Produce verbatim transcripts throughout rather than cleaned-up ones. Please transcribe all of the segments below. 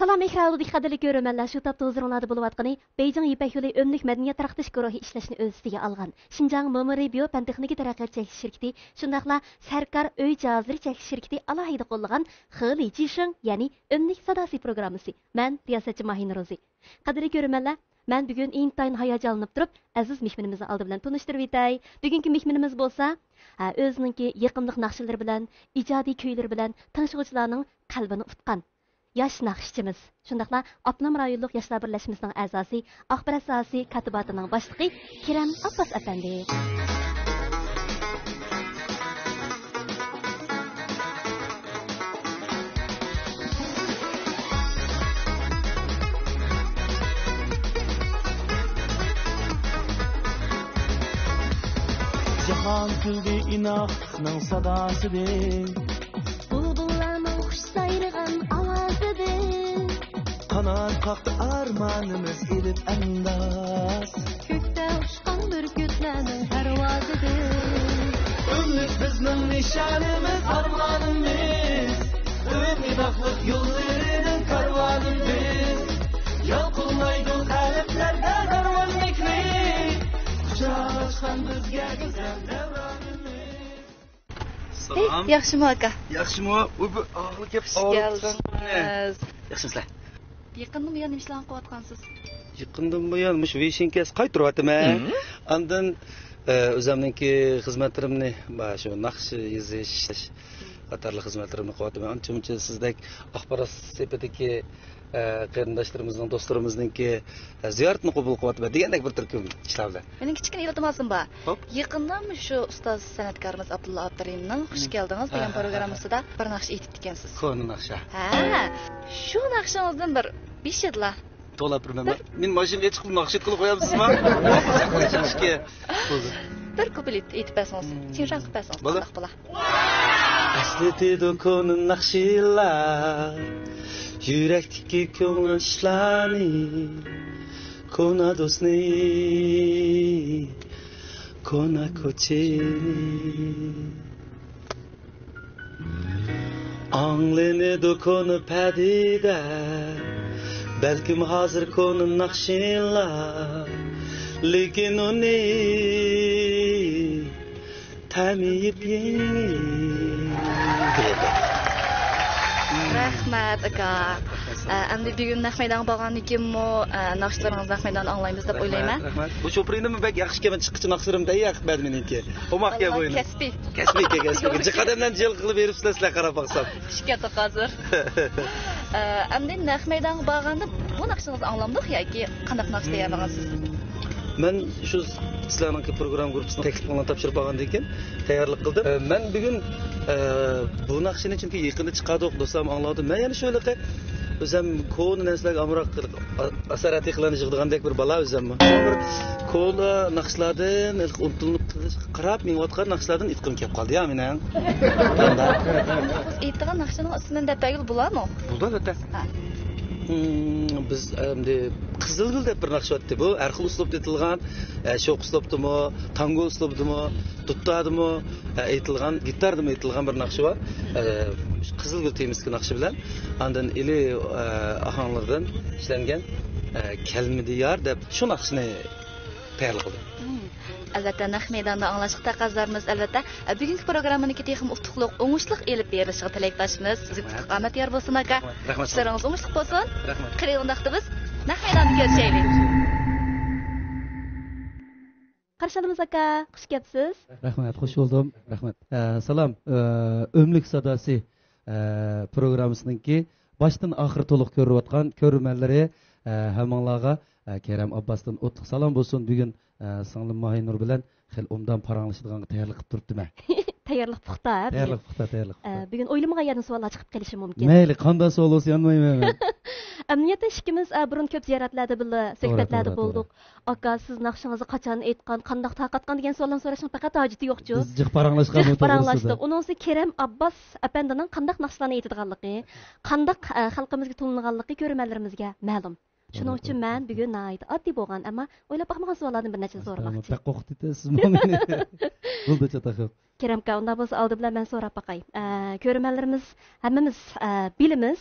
سالام ئېكران ئالدىدىكى قەدىرلىك كۆرۈرمەنلەر، شۇ تاپتا ھۇزۇرۇڭلاردا بولۇۋاتقىنى بېيجىڭ يىپەك يولى ئۆملۈك مەدەنىيەت تارقىتىش گۇرۇھى ئىشلەشنى ئۆز ئۈستىگە ئالغان شىنجاڭ مومىرى بىيو پەن تېخنىكا تەرەققىيات چەكلىك شىركىتى، شۇنداقلا سەركار ئۆي جاھازلىرى چەكلىك شىركىتى ئالاھىدە قوللىغان خېلى جىشىڭ، يەنى ئۆملۈك ساداسى پروگراممىسى. مەن رىياسەتچى ماھىنۇر روزى. قەدىرلىك كۆرۈرمەنلەر، مەن بۈگۈن ئىنتايىن ھاياجانلىنىپ تۇرۇپ، ئەزىز مېھمىنىمىزنى ئالدى بىلەن تونۇشتۇرۇۋېتەي. بۈگۈنكى مېھمىنىمىز بولسا، ھە، ئۆزىنىڭكى يېقىملىق ناخشىلىرى بىلەن، ئىجادىي كۈيلىرى بىلەن تىڭشىغۇچىلارنىڭ قەلبىنى ئۇتقان ياش ناخشىچىمىز، شۇنداقلا ئاپتونوم رايونلۇق ياشلار بىرلەشمىسىنىڭ ئەزاسى، ئاخبارات ساھەسى كاتىباتىنىڭ باشلىقى كېرەم ئابباس ئەپەندى. جاھان كۈلدى ئىناقنىڭ ساداسىدىن. بۇلبۇللارنىڭ خۇش سايرىغان ئاۋازىدىن. قانات قاقتى ئارمانىمىز ئېلىپ ئەنداز. كۆكتە ئۇچقان بۈركۈتلەرنىڭ پەرۋازىدىن. ئۈمىد بىزنىڭ نىشانىمىز، ئارمانىمىز. ئۈمىد ئىناقلىق يوللىرىنىڭ كارۋانى بىز. يالقۇنلايدۇ قەلبلەردە دەرۋەن مېھرى. قۇچاق ئاچقان بىزگە گۈزەل دەۋرانىمىز. سالام. ھەي، ياخشىمۇ، ئاكا؟ ياخشىمۇ؟ ئۇ بىر ئاغلىق گەپ. خۇش كەلدىڭىز. ياخشىمۇسىلەر؟ يېقىندىن بۇيان نېمە ئىشلارنى قىلىۋاتقانسىز؟ يېقىندىن بۇيان مۇشۇ ۋېيشىنكەس قايتۇرۇۋاتىمەن. مم. ئاندىن، ئە، ئۆزۈمنىڭكى خىزمەتلىرىمنى، بار شۇ ناخشا يېزىش قاتارلىق خىزمەتلىرىمنى قىلىۋاتىمەن. ئانچە-مۇنچە سىزدەك ئاخبارات سېپىدىكى، ئە، قېرىنداشلىرىمىزنىڭ، دوستلىرىمىزنىڭكى، ئە، زىيارىتىنى قوبۇل قىلىۋاتىمەن دېگەندەك بىر تۈركۈم ئىشلار بىلەن. مېنىڭ كىچىككىنە ئىلتىماسىم بار. خوپ. يېقىندا مۇشۇ ئۇستاز سەنئەتكارىمىز ئابدۇللا ئابدۇرېھىمنىڭ خۇش كەلدىڭىز دېگەن ھە، ھە، ھە، پروگراممىسىدا بىر ناخشا ئېيتىپتىكەنسىز. كونا ناخشا. ھە، شۇ ناخشىڭىزدىن بىر بېشىدىلا. توۋلاپ بېرىمەن. بىر مەن، مېنى ماشىنىغا ئېچىقىپ ناخشا ئېيتقىلى قويامسىزما؟ بىر كۇپلېت ئېيتىپ بەرسىڭىز، چىڭشاڭ قىلىپ بەرسىڭىز، بولدى. قانداق بولا؟ ئەسلىتىدۇ كونا ناخشىلار يۈرەكتىكى كۆڭۈل ئىشلارنى، كونا دوستنى، كونا كوچىنى. ئاڭلىنىدۇ كونا پەدىدە، بەلكىم ھازىر كونا ناخشىلار، لېكىن ئۇنى تەمى يېپيېڭى. رەھمەت، ئاكا. ئە، ئەمدى بۈگۈن نەق مەيدانغا بارغاندىن كېيىنمۇ، ئە، ناخشىلىرىڭىزنى نەق مەيداندا ئاڭلايمىز دەپ ئويلايمەن. رەھمەت، رەھمەت. بۇ شوپۇر ئىنىمۇ بەك ياخشىكەن، چىققۇچە ناخشىلىرىمنى تەييار قىلىپ بەردى مېنىڭكى. ئوماق گەپ ئۇنىڭ. كەسپىي. كەسپىي ئىكەن، كەسپىي ئىكەن. جىق ئادەملەرنى جىلغا قىلىپ بېرىپسىلەر سىلەر قاراپ باقسام. ئىشكەتتۇق ھازىر. ئە، ئەمدى نەق مەيدانغا بارغاندا بۇ ناخشىڭىزنى ئاڭلامدۇق ياكى قانداق ناخشا تەييارلىغانسىز؟ مەن شۇ سىلەرنىڭكى پروگرامما گۇرۇپپىسىنىڭ تەكلىپىڭلارنى تاپشۇرۇپ بارغاندىن كېيىن تەييارلىق قىلدىم. ئە، مەن بۈگۈن، ئە، بۇ ناخشىنى چۈنكى يېقىندا چىقاردۇق، دوستلارمۇ ئاڭلاۋاتىدۇ. مەن يەنە شۇ ھېلىقى ئۆزۈم كونا نەرسىلەرگە ئامراق، ئاسارەتىقىلەرنى يىغىدىغاندەك بىر بالا ئۆزۈممۇ. بىر كونا ناخشىلاردىن، ھېلىقى ئۇنتۇلۇپ قېلىشقا قاراپ مېڭىۋاتقان ناخشىلاردىن ئېيتقۇم كېلىپ قالدى يا مېنىڭ. سىز ئېيتىدىغان ناخشىنىڭ ئىسمىنى دەپ بەرگىلى بولامۇ؟ بولىدۇ، ئەلۋەتتە. ھە. مم، بىز ئەمدى قىزىلگۈل دەپ بىر ناخشا بارتتى. بۇ ھەر خىل ئۇسلۇبتا ئېيتىلغان، ئە، شوخ ئۇسلۇبتىمۇ، تانگو ئۇسلۇبىدىمۇ، دۇتتادىمۇ، ئە، ئېيتىلغان، گىتاردىمۇ ئېيتىلغان بىر ناخشا بار. ئە، قىزىلگۈل تېمىسىدىكى ناخشا بىلەن ئاندىن ئىلى، ئە، ئاھاڭلىرىدىن ئىشلەنگەن، ئە، كەلمىدى يار دەپ شۇ ناخشىنى تەييارلىق قىلدىم. مم. ئەلۋەتتە، نەق مەيداندا ئاڭلاشقا تەقەززا بىز، ئەلۋەتتە. ئە، بۈگۈنكى پروگراممىنىڭكى تېخىمۇ ئۇتۇقلۇق، ئوڭۇشلۇق ئېلىپ بېرىلىشىغا تىلەكداشمىز. سىزگە ئۇتۇق ئامەت يار بولسۇن، ئاكا. رەھمەت. ئىشلىرىڭىز ئوڭۇشلۇق بولسۇن. رەھمەت. قېنى، ئۇنداقتا بىز نەق مەيداندا كۆرۈشەيلى. قارشى ئالىمىز، ئاكا، خۇش كەپسىز. رەھمەت، خوش بولدۇم. رەھمەت. ئە، سالام. ئە، ئۆملۈك ساداسى، ئە، پروگراممىسىنىڭكى باشتىن ئاخىر تولۇق كۆرۈۋاتقان كۆرۈرمەنلىرى، ئە، ھەممىڭلارغا، ئە، كېرەم ئابباستىن ئوتلۇق سالام بولسۇن. بۈگۈن، ئە، سىڭلىم ماھىنۇر بىلەن خېلى ئوبدان پاراڭلىشىدىغانغا تەييارلىق قىلىپ تۇرۇپتىمەن. تەييارلىق پۇختا، ھە، بۈگۈن. تەييارلىق پۇختا، تەييارلىق ئە، پۇختا. بۈگۈن ئويلىمىغان يەردىن سوئاللار چىقىپ قېلىشى مۇمكىن. مەيلى، قانداق سوئال بولسا يانمايمەن مەن. ئەمەلىيەتتە ئىككىمىز، ئە، بۇرۇن كۆپ زىيارەتلەردە بىللە، توغرا، سۆھبەتلەردە توغرا، بولدۇق. توغرا. ئاكا، سىز ناخشىڭىزنى قاچان ئېيتقان، قانداق تارقاتقان دېگەن سوئاللارنى سوراشنىڭ پەقەت ھاجىتى يوقچۇ. بىز جىق پاراڭلاشقان، جىق پاراڭلاشتۇق. ئۇنىڭسى كېرەم ئابباس ئەپەندىنىڭ قانداق ناخشىلارنى ئېيتىدىغانلىقى، قانداق، ئە، خەلقىمىزگە تونۇلغانلىقى كۆرۈرمەنلىرىمىزگە مەلۇم. شۇنىڭ ئۈچۈن مەن بۈگۈن ناھايىتى ئاددىي بولغان، ئەمما ئويلاپ باقمىغان سوئاللاردىن بىر نەچچىنى سورىماقچى. بەك قورقۇتۇۋېتىسىزمۇ مېنى؟ بولدى، چاتاق يوق. كېرەم ئاكا، ئۇنداق بولسا ئالدى بىلەن مەن سوراپ باقاي. ئە، كۆرۈرمەنلىرىمىز ھەممىمىز، ئە، بىلىمىز.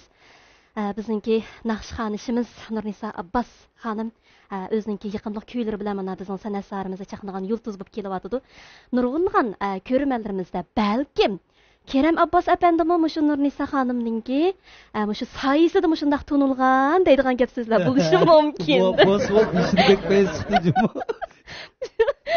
ئە، بىزنىڭكى ناخشىخانىشىمىز نۇرنىسا ئابباس خانىم، ئە، ئۆزىنىڭكى يېقىملىق كۈيلىرى بىلەن مانا بىزنىڭ سەنئەت ساھەمىزدە چاقنىغان يۇلتۇز بولۇپ كېلىۋاتىدۇ. نۇرغۇنلىغان، ئە، كۆرۈرمەنلىرىمىزدە بەلكىم كېرەم ئابباس ئەپەندىمۇ مۇشۇ نۇرنىسا خانىمنىڭكى، ئە، مۇشۇ سايىسىدا مۇشۇنداق تونۇلغان دەيدىغان گەپ سۆزلەر بولۇشى مۇمكىن. بۇ، بۇ سوئال بېشىدا بەك پەيز چىقتى جۇمۇ.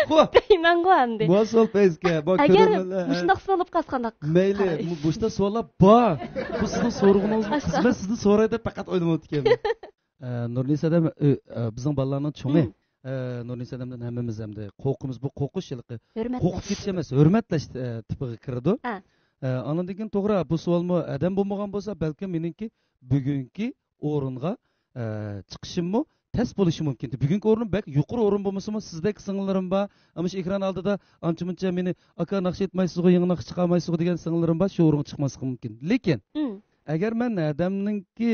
خو. دەيمەنغۇ ئەمدى. بۇ سوئال پەيزكە، بۇ ئەگەر كۆرۈرمەنلەر، ھە. مۇشۇنداق سوئال بولۇپ قالسا قانداق مەيلى، قارايسىز؟ بۇ، بۇ ئىشتا سوئاللار بار. بۇ سىزنىڭ سورىغىنىڭىز، ئاشتا. خىزمەت سىزدىن سوراي دەپ پەقەت ئويلىماپتىكەن. ئە، نۇرنىسا ئادەم، ئۆ-، ئە، بىزنىڭ بالىلارنىڭ چوڭى. مم. ئە، نۇرنىسا ئادەمدىن ھەممىمىز ئەمدى قورقىمىز. بۇ قورقۇش ھېلىقى ھۆرمەتلەش. قورقۇپ كېتىش ئەمەس، ھۆرمەتلەش، ئە، تىپىغا كىرىدۇ. ئە. ئە، ئاندىن كېيىن توغرا، بۇ سوئالمۇ ئادەم بولمىغان بولسا، بەلكىم مېنىڭكى بۈگۈنكى ئورۇنغا، ئە، چىقىشىممۇ تەس بولۇشى مۇمكىن. بۈگۈنكى ئورنۇم بەك يۇقىرى ئورۇن بولمىسىمۇ، سىزدەك سىڭىللىرىم بار. ئەمما شۇ ئېكران ئالدىدا ئانچە-مۇنچە مېنى، «ئاكا، ناخشا ئېيتمايسىزغۇ، يېڭى ناخشا چىقارمايسىزغۇ؟» دېگەن سىڭىللىرىم بار. شۇ ئورۇنغا چىقماسلىقىم مۇمكىن. لېكىن، مم. ئەگەر مەن ھەدەمنىڭكى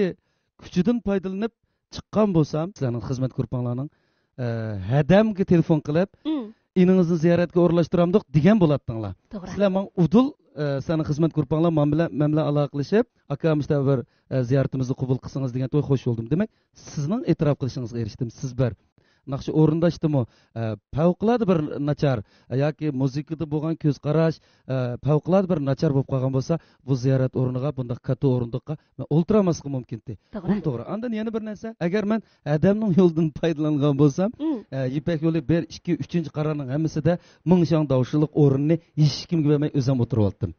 كۈچىدىن پايدىلىنىپ چىققان بولسام، سىلەرنىڭ خىزمەت گۇرۇپپاڭلارنىڭ، ئە، ھەدەمگە تېلېفون قىلىپ، مم. «ئىنىڭىزنى زىيارەتكە ئورۇنلاشتۇرامدۇق؟» دېگەن بولاتتىڭلار. توغرا. سىلەر ماڭا ئۇدۇل، ئە، سىلەرنىڭ خىزمەت گۇرۇپپاڭلار مەن بىلەن، مەن بىلەن ئالاقىلىشىپ، «ئاكا، مۇشۇنداق بىر، ئە، زىيارىتىمىزنى قوبۇل قىلسىڭىز» دېگەن توي خوش بولدۇم. دېمەك، سىزنىڭ ئېتىراپ قىلىشىڭىزغا ئېرىشتىم. سىز بىر ناخشا ئورۇنداشتىمۇ، ئە، پەۋقۇلئاددە بىر ناچار، ئە، ياكى مۇزىكىدا بولغان كۆز قاراش، ئە، پەۋقۇلئاددە بىر ناچار بولۇپ قالغان بولسا، بۇ زىيارەت ئورنىغا، بۇنداق كاتتا ئورۇندۇققا مەن ئولتۇرالماسلىقىم مۇمكىنتى. توغرا. بۇمۇ توغرا. ئاندىن يەنە بىر نەرسە، ئەگەر مەن ھەدەمنىڭ يولىدىن پايدىلانغان بولسام، مم. ئە، يىپەك يولى بىر، ئىككى، ئۈچىنچى قارارنىڭ ھەممىسىدە مىڭ شاڭ داۋشىلىق ئورنىنى ھېچكىمگە بەرمەي ئۆزۈم ئولتۇرۇۋالدىم.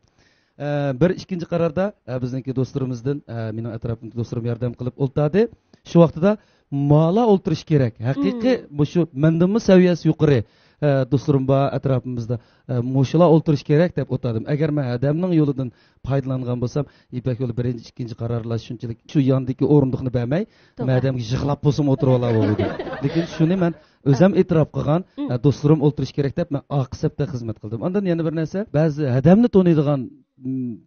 ئە، بىر ئىككىنچى قاراردا، ئە، بىزنىڭكى دوستلىرىمىزدىن، ئە، مېنىڭ ئەتراپىمدىكى دوستلىرىم ياردەم قىلىپ ئولتۇردى. شۇ ۋاقتىدا مالا ئولتۇرۇش كېرەك. ھەقىقىي، مم. مۇشۇ مەندىنمۇ سەۋىيەسى يۇقىرى، ئە، دوستلىرىم بار ئەتراپىمىزدا. ئە، مۇشۇلار ئولتۇرۇش كېرەك دەپ ئولتۇردۇم. ئەگەر مەن ھەدەمنىڭ يولىدىن پايدىلانغان بولسام، يىپەك يولى بىرىنچى، ئىككىنچى قارارلار شۇنچىلىك شۇ ياندىكى ئورۇندۇقنى بەرمەي، توغرا. مەن ھەدەمگە يىغلاپ بولسىمۇ ئولتۇرۇۋالاۋۇردۇم. لېكىن شۇنى مەن ئۆزۈم ئېتىراپ قىلغان، مم. ئە، دوستلىرىم ئولتۇرۇش كېرەك دەپ مەن ئارقا سەپتە خىزمەت قىلدىم. ئاندىن يەنە بىر نەرسە، بەزى ھەدەمنى تونۇيدىغان، مم،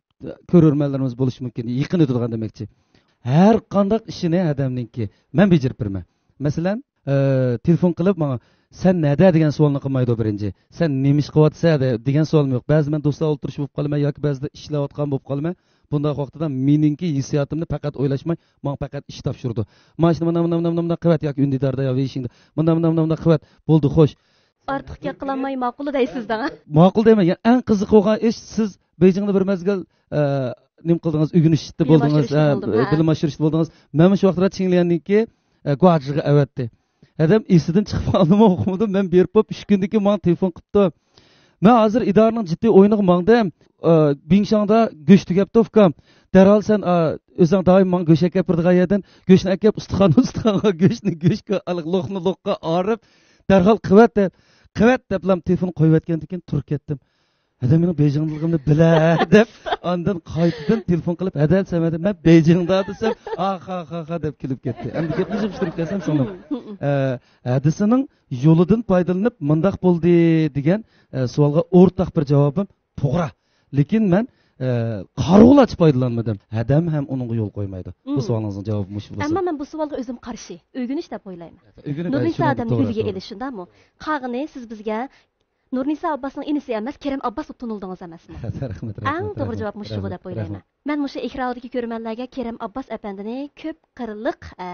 كۆرۈرمەنلىرىمىز بولۇشى مۇمكىن، يېقىن ئۆتىدىغان دېمەكچى. ھەر قانداق ئىشىنى ھەدەمنىڭكى مەن بېجىرىپ بېرىمەن. مەسىلەن، ئە، تېلېفون قىلىپ ماڭا، «سەن نەدە؟» دېگەن سوئالنى قىلمايدۇ بىرىنچى. «سەن نېمە ئىش قىلىۋاتىسەن؟» دە-، دېگەن سوئالمۇ يوق. بەزىدە مەن دوستلار ئولتۇرۇشۇپ قالىمەن ياكى بەزىدە ئىشلەۋاتقان بولۇپ قالىمەن. بۇنداق ۋاقتىدا مېنىڭكى ھېسسىياتىمنى پەقەت ئويلاشماي، ماڭا پەقەت ئىش تاپشۇرىدۇ. «مانا شۇنى مۇنداق، مۇنداق، مۇنداق، مۇنداق قىلىۋەت» ياكى ئۈندىداردا يا ۋېيشىڭدا «مۇنداق، مۇنداق، مۇنداق قىلىۋەت، بولدى، خوش.» ئارتۇق گەپ قىلالماي ماقۇل دەيسىز دەڭ. ماقۇل دەيمەن. يەنى ئەڭ قىزىق بولغان ئىش، سىز بېيجىڭدا بىر مەزگىل، ئە، نېمە قىلدىڭىز، ئۆگىنىشتە بىلىم بولدىڭىز، ئاشۇرۇشتا ئە، بولدۇم، ھە. بىلىم ئاشۇرۇشتا بولدىڭىز. مەنمۇ شۇ ۋاقىتتا چىڭليەننىڭكى، ئە، گۇاجىغا ئەۋەتتى. ھەدەم ئېسىدىن چىقىپ قالدىمۇ ئۇقمىدىم. مەن بېرىپ بولۇپ ئۈچ كۈندىن كېيىن ماڭا تېلېفون قىپتۇ. «مەن ھازىر ئىدارىنىڭ جىددىي ئويۇنىغا ماڭدىم. ئە، بىڭشاڭدا گۆش تۈگەپتۇ، ئۇكام. دەرھال سەن، ئە، ئۆزۈڭ دائىم ماڭا گۆش ئەكەپ بېرىدىغان يەردىن گۆشنى ئەكەپ، ئۇستىخاننى ئۇستىخانغا، گۆشنى گۆشكە، لوقنى لوققا ئارىپ، دەرھال قىلىۋەت» دەپ، قىلىۋەت دەپلا تېلېفون قويۇۋەتكەندىن كېيىن تۇرۇپ كەتتىم. ھەدەم مېنىڭ بېيجىڭدىلىقىمنى بىلە دەپ، ئاندىن قايتىدىن تېلېفون قىلىپ، «ھەدە، سەن ھەدە، مەن بېيجىڭدا» دېسەم، «ھا، ھا، ھا، ھا» دەپ كۈلۈپ كەتتى. ئەمدى گەپنى يىغىشتۇرۇپ كەلسەم، سىڭلىم. مم، مم. ئە، ھەدىسىنىڭ يولىدىن پايدىلىنىپ مۇنداق بولدى دېگەن، ئە، سوئالغا ئورتاق بىر جاۋابىم توغرا. لېكىن مەن، ئە، قارىغۇلارچە پايدىلانمىدىم. ھەدەم ھەم ئۇنىڭغا يول قويمايدۇ. بۇ مم. سوئالىڭىزنىڭ جاۋابى مۇشۇ بولسا. ئەمما مەن بۇ سوئالغا ئۆزۈم قارشى. ئۆگىنىش دەپ ئويلايمەن. ئۆگىنىپ، نۇرنىسا شۇنىڭدىن ئادەمنى توغرا، ئۈلگە توغرا. ئېلىش، شۇنداقمۇ؟ قالغىنى سىز بىزگە نۇرنىسا ئابباسنىڭ ئىنىسى ئەمەس، كېرەم ئابباس بولۇپ تونۇلدىڭىز ئەمەسمۇ؟ رەھمەت، رەھمەت، ئەڭ توغرا رەھمەت، جاۋاب مۇشۇ رەھمەت، بولۇپ دەپ ئويلايمەن. رەھمەت. مەن مۇشۇ ئېكران ئالدىدىكى كۆرۈرمەنلەرگە كېرەم ئابباس ئەپەندىنى كۆپ قىرلىق، ئە،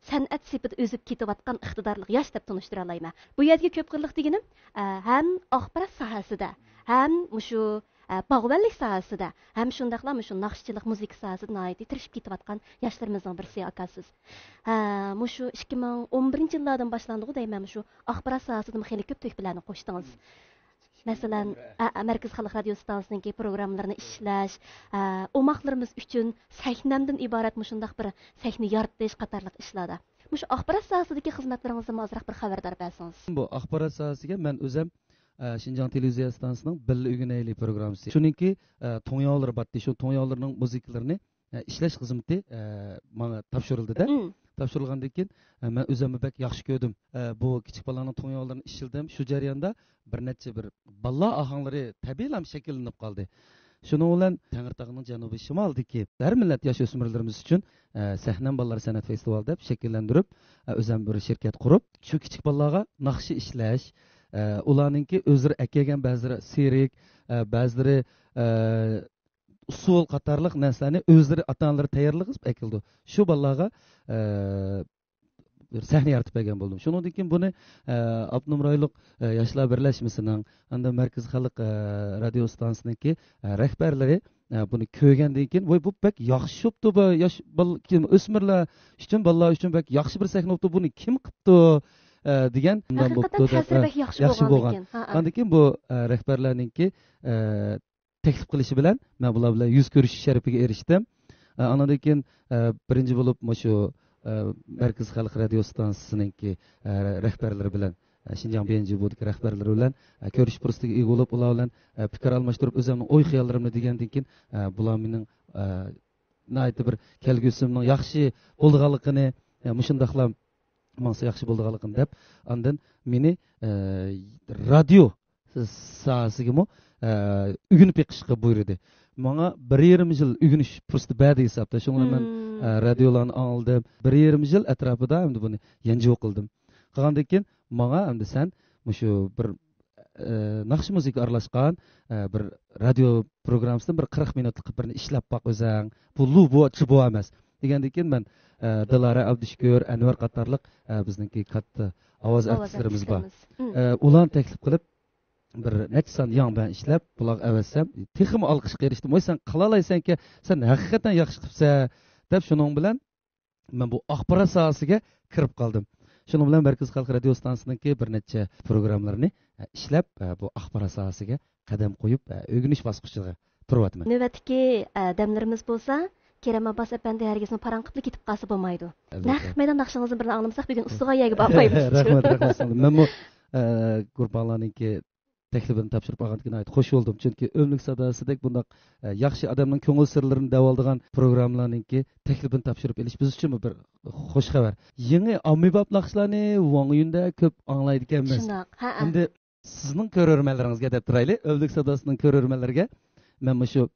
سەنئەت سېپىدە ئۆسۈپ كېتىۋاتقان ئىقتىدارلىق ياش دەپ تونۇشتۇرالايمەن. بۇ يەردىكى كۆپ قىرلىق دېگىنىم، ئە، ھەم ئاخبارات ساھەسىدە، ھەم مۇشۇ، ئە، باغۋەنلىك ساھەسىدە، ھەم شۇنداقلا مۇشۇ ناخشىچىلىق، مۇزىكا ساھەسىدە ناھايىتى تىرىشىپ كېتىۋاتقان ياشلىرىمىزنىڭ بىرسى ئاكا سىز. ھە، مۇشۇ ئىككى مىڭ ئون بىرىنچى يىللاردىن باشلاندىغۇ دەيمەن، مۇشۇ ئاخبارات ساھەسىدىمۇ خېلى كۆپ تۆھپىلەرنى قوشتىڭىز. مەسىلەن، ئە، ئە، مەركىزىي خەلق رادىيو ئىستانسىسىنىڭكى پروگراممىلىرىنى ئىشلەش، ئە، ئوماقلىرىمىز ئۈچۈن سەھنەمدىن ئىبارەت مۇشۇنداق بىر سەھنە يارىتىش قاتارلىق ئىشلاردا. مۇشۇ ئاخبارات ساھەسىدىكى خىزمەتلىرىڭىزدىنمۇ ئازراق بىر خەۋەردار بەرسىڭىز. بۇ ئاخبارات ساھەسىگە مەن ئۆزەم، ئە، شىنجاڭ تېلېۋىزىيە ئىستانسىسىنىڭ بىللە ئۆگىنەيلى پروگراممىسى. شۇنىڭكى، ئە، توڭياۋلىرى بارتتى. شۇ توڭياۋلىرىنىڭ مۇزىكىلىرىنى ئىشلەش خىزمىتى، ئە، ماڭا تاپشۇرۇلدى-دە. مم. تاپشۇرۇلغاندىن كېيىن، ئە، مەن ئۆزۈممۇ بەك ياخشى كۆردۈم. ئە، بۇ كىچىك بالىلارنىڭ توڭياۋلىرىنى ئىشلىدىم. شۇ جەرياندا بىر نەچچە بىر بالىلار ئاھاڭلىرى تەبىئىيلا شەكىللىنىپ قالدى. شۇنىڭ بىلەن تەڭرىتاغنىڭ جەنۇبىي شىمالىدىكى ھەر مىللەت ياش ئۆسمۈرلىرىمىز ئۈچۈن، ئە، سەھنەم بالىلار سەنئەت فېستىۋالى دەپ شەكىللەندۈرۈپ، ئە، ئۆزۈم بىر شىركەت قۇرۇپ، شۇ كىچىك بالىلارغا ناخشا ئىشلەش، ئە، ئۇلارنىڭكى ئۆزلىرى ئەكەلگەن بەزىلىرى سېرك، ئە، بەزىلىرى، ئە، ئۇسسۇل قاتارلىق نەرسىلەرنى ئۆزلىرى، ئاتا-ئانىلىرى تەييارلىقىپ ئەكېلىدۇ. شۇ بالىلارغا، ئە، بىر سەھنە يارىتىپ بەرگەن بولدۇم. شۇنىڭدىن كېيىن بۇنى، ئە، ئاپتونوم رايونلۇق، ئە، ياشلار بىرلەشمىسىنىڭ، ئاندىن مەركىزىي خەلق، ئە، رادىيو ئىستانسىسىنىڭكى، ئە، رەھبەرلىرى، ئە، بۇنى كۆرگەندىن كېيىن، ۋاي، بۇ بەك ياخشى بوپتۇ، بۇ ياش بال-، كىم، ئۆسمۈرلەر ئۈچۈن، بالىلار ئۈچۈن بەك ياخشى بىر سەھنە بوپتۇ، بۇنى كىم قىپتۇ، ئە، دېگەن، مۇنداق ھەقىقەتەن بوپتۇ دەپ، تەسىرى ئە، بەك ياخشى ياخشى بولغان بولغان. ئىكەن. ھە، ھە. ئاندىن كېيىن بۇ، ئە، رەھبەرلەرنىڭكى، ئە، تەكلىپ قىلىشى بىلەن مەن بۇلار بىلەن يۈز كۆرۈشۈش شەرىپىگە ئېرىشتىم. ئە، ئاندىن كېيىن، ئە، بىرىنچى بولۇپ مۇشۇ، ئە، مەركىزىي خەلق رادىيو ئىستانسىسىنىڭكى، ئە، رەھبەرلىرى بىلەن، ئە، شىنجاڭ بى ئېن جى بۇدىكى رەھبەرلىرى بىلەن، ئە، كۆرۈش پۇرسىتىگە ئىگە بولۇپ، ئۇلار بىلەن، ئە، پىكىر ئالماشتۇرۇپ، ئۆزۈمنىڭ ئوي خىياللىرىمنى دېگەندىن كېيىن، ئە، بۇلار مېنىڭ، ئە، ناھايىتى بىر كەلگۈسىمنىڭ ياخشى بولىدىغانلىقىنى، ئە، مۇشۇنداقلا ماڭسا ياخشى بولىدىغانلىقىنى دەپ، ئاندىن مېنى، ئە، رادىيو ساھەسىگىمۇ، ئە، ئۆگىنىپ بېقىشقا بۇيرۇدى. ماڭا بىر يېرىم يىل ئۆگىنىش پۇرسىتى بەردى ھېسابتا. شۇڭا مەن، مم. ئە، رادىيولارنى ئاڭلىدىم. بىر يېرىم يىل ئەتراپىدا ئەمدى بۇنى يەنجۈ قىلدىم. قىلغاندىن كېيىن ماڭا ئەمدى سەن مۇشۇ بىر، ئە، ناخشا مۇزىكا ئارىلاشقان، ئە، بىر رادىيو پروگراممىسىدىن بىر قىرىق مىنۇتلۇق بىرنى ئىشلەپ باق ئۆزۈڭ. بۇ لۇ، بۇ چى، بۇ ئەمەس. دېگەندىن كېيىن مەن، ئە، دىلارا ئابدۇشۈكۈر، ئەنۋەر قاتارلىق، ئە، بىزنىڭكى كاتتا ئاۋاز ئاۋاز ئارتىسلىرىمىز بار. ئارتىسلىرىمىز. مم. ئە، ئۇلارنى تەكلىپ قىلىپ، بىر نەچچە سان ياڭ بەن ئىشلەپ، بۇلارغا ئەۋەتسەم، تېخىمۇ ئالقىشقا ئېرىشتىم. ۋاي، سەن قىلالايسەنكەن، سەن ھەقىقەتەن ياخشى قىپسەن، دەپ شۇنىڭ بىلەن مەن بۇ ئاخبارات ساھەسىگە كىرىپ قالدىم. شۇنىڭ بىلەن مەركىزىي خەلق رادىيو ئىستانسىسىنىڭكى بىر نەچچە پروگراممىلىرىنى، ئە، ئىشلەپ، ئە، بۇ ئاخبارات ساھەسىگە قەدەم قويۇپ، ئە، ئۆگىنىش باسقۇچىغا تۇرۇۋاتىمەن. نۆۋەتتىكى، ئە، دەملىرىمىز بولسا، كېرەم ئابباس ئەپەندى ھەرگىزمۇ پاراڭ قىپلا كېتىپ قالسا بولمايدۇ. ئەلۋەتتە. نەق مەيدان ناخشىڭىزنى بىرلا ئاڭلىمىساق، بۈگۈن ئۇسسۇلغان يەرگە بارمايمىز. رەھمەت، رەھمەت سىڭلىم. مەنمۇ، ئە، گۇرۇپپاڭلارنىڭكى تەكلىپىنى تاپشۇرۇپ ئالغاندىكىن ناھايىتى خوش بولدۇم. چۈنكى ئۆملۈك ساداسىدەك بۇنداق، ئە، ياخشى ئادەمنىڭ كۆڭۈل سىرلىرىنى دەۋالىدىغان پروگراممىلارنىڭكى تەكلىپىنى تاپشۇرۇپ ئېلىش بىز ئۈچۈنمۇ بىر خوش خەۋەر. يېڭى ئاممىباب ناخشىلارنى ۋاڭ يۈندە كۆپ ئاڭلايدىكەنمىز. شۇنداق، ھەئە. ئەمدى سىزنىڭ كۆرۈرمەنلىرىڭىزگە دەپ تۇرايلى، ئۆملۈك ساداسىنىڭ كۆرۈرمەنلىرىگە مەن مۇشۇ،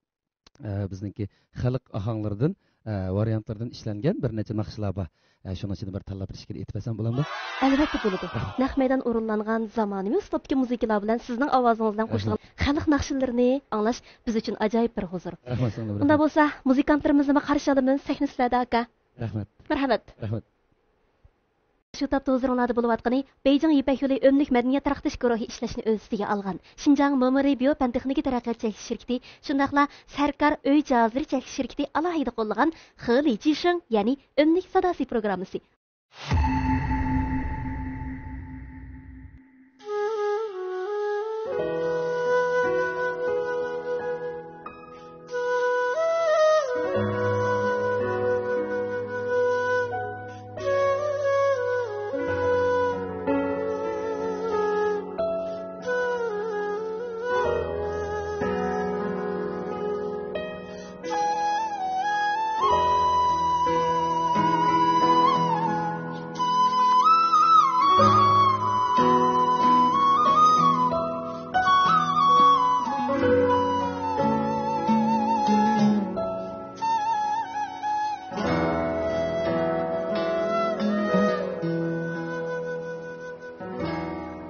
ئە، بىزنىڭكى خەلق ئاھاڭلىرىدىن، ئە، ۋارىيانتلىرىدىن ئىشلەنگەن بىر نەچچە ناخشىلار بار. ئە، شۇنىڭ ئىچىدىن بىر تاللاپ بىر ئىككىنى ئېيتىپ بەرسەم بولامدۇ؟ ئەلۋەتتە بولىدۇ. نەق مەيدان ئورۇنلانغان زامانىۋى ئۇسلۇبتىكى مۇزىكىلار بىلەن سىزنىڭ ئاۋازىڭىز بىلەن قوشۇلغان خەلق ناخشىلىرىنى ئاڭلاش بىز ئۈچۈن ئاجايىپ بىر ھۇزۇر. رەھمەت سىڭلىم، ئۇنداق رەھمەت. بولسا، مۇزىكانتلىرىمىزنىمۇ قارشى ئالىمىز، سەھنە سىلەردە، ئاكا. رەھمەت. مەرھەمەت. رەھمەت. شۇ تاپتا ھۇزۇرۇڭلاردا بولۇۋاتقىنى بېيجىڭ يىپەك يولى ئۆملۈك مەدەنىيەت تارقىتىش گۇرۇھى ئىشلەشنى ئۆز ئۈستىگە ئالغان شىنجاڭ مېمورى بىيو پەن تېخنىكا تەرەققىيات چەكلىك شىركىتى، شۇنداقلا سەركار ئۆي جاھازلىرى چەكلىك شىركىتى ئالاھىدە قوللىغان خېلى جىشىڭ، يەنى ئۆملۈك ساداسى پروگراممىسى.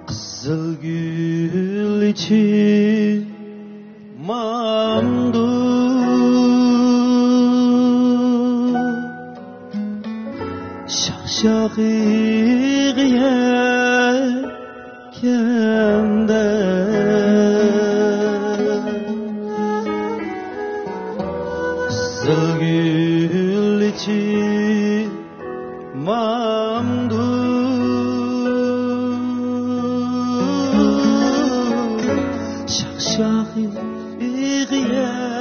قىزىل گۈل ئېچىپ ماندۇ شاخ-شاخىغا يەتكەندە، قىزىل گۈل ئېچىپ ماندۇ شاخ-شاخىغا يەتكەندە،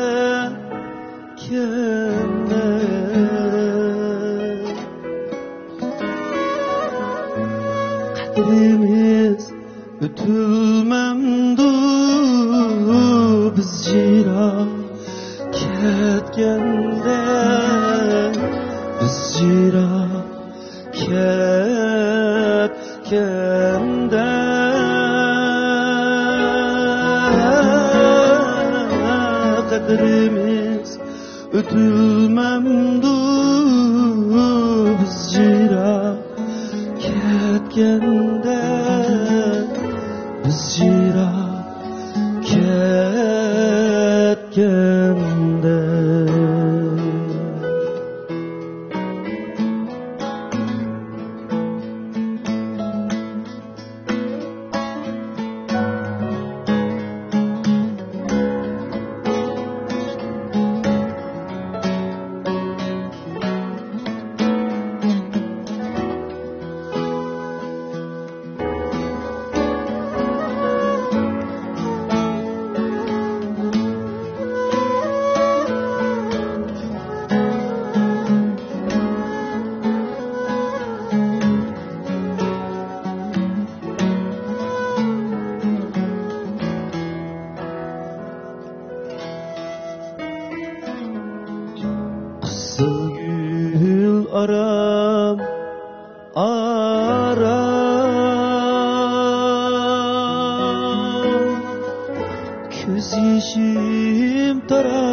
قەدرىمىز ئۆتۈلمەمدۇ بىز يىراق كەتكەندە، بىز يىراق كەتكەندە، قەدرىمىز ئۆتۈلمەمدۇ بىز يىراق كەتكەندە، بىز يىراق كەتكەندە. ئارام، ئارام، كۆز يېشىم تارا،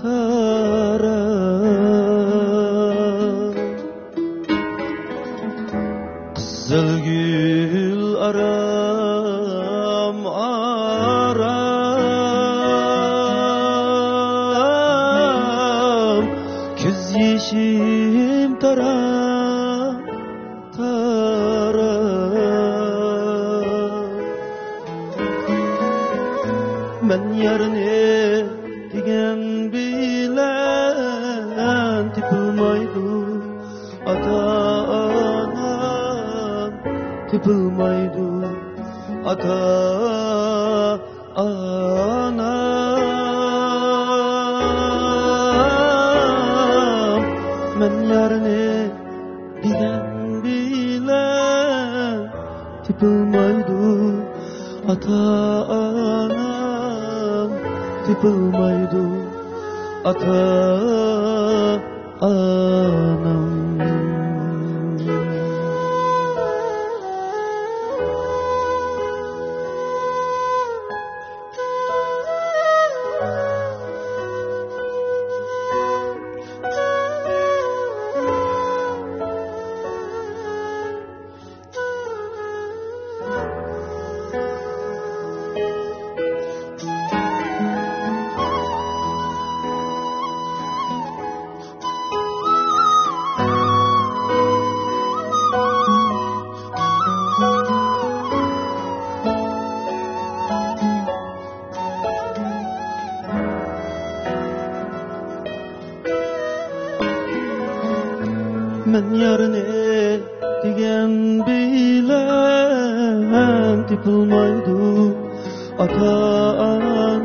تارا. قىزىل گۈل ئارام، ئارام، كۆز يېشىم تارا، تارا. مەن يارنى دېگەن بىلەن تېپىلمايدۇ. ئاتا-ئانام تېپىلمايدۇ. ئاتا-ئانام، مەن يارنى دېگەن بىلەن تېپىلمايدۇ. ئاتا-ئانام تېپىلمايدۇ. ئاتا ئانام. مەن يارنى دېگەن بىلەن تېپىلمايدۇ. ئاتا-ئانام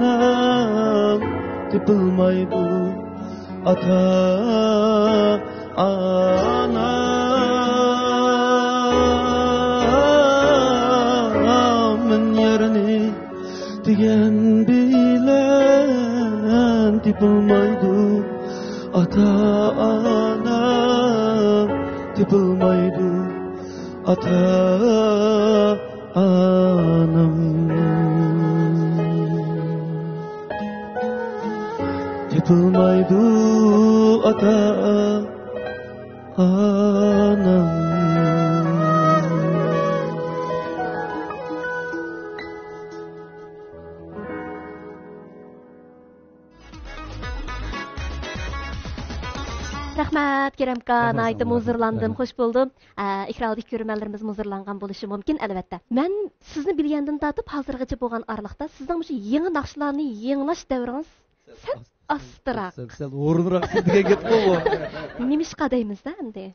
تېپىلمايدۇ. ئاتا-ئانام، مەن يارنى دېگەن بىلەن تېپىلمايدۇ. ئاتا-ئانام تېپىلمايدۇ. ئاتا-ئانام تېپىلمايدۇ. ئاتا ئانام. رەھمەت، كېرەمكا، رەھمەت، ناھايىتى ساڭا. مۇزۇرلاندىم، رەھمەت. خوش بولدۇم. ئە، ئىكراملىق كۆرۈرمەنلىرىمىز مۇزۇرلانغان بولۇشى مۇمكىن، ئەلۋەتتە. مەن سىزنى بىلگەندىن تارتىپ ھازىرغىچە بولغان ئارىلىقتا سىزنىڭ مۇشۇ يېڭى ناخشىلارنى يېڭىلاش دەۋرىڭىز سەل ئاستىراق. سەل، سەل ھۇرۇنراق دېگەن گەپقۇ بۇ. نېمىشقا دەيمىز-دە ئەمدى.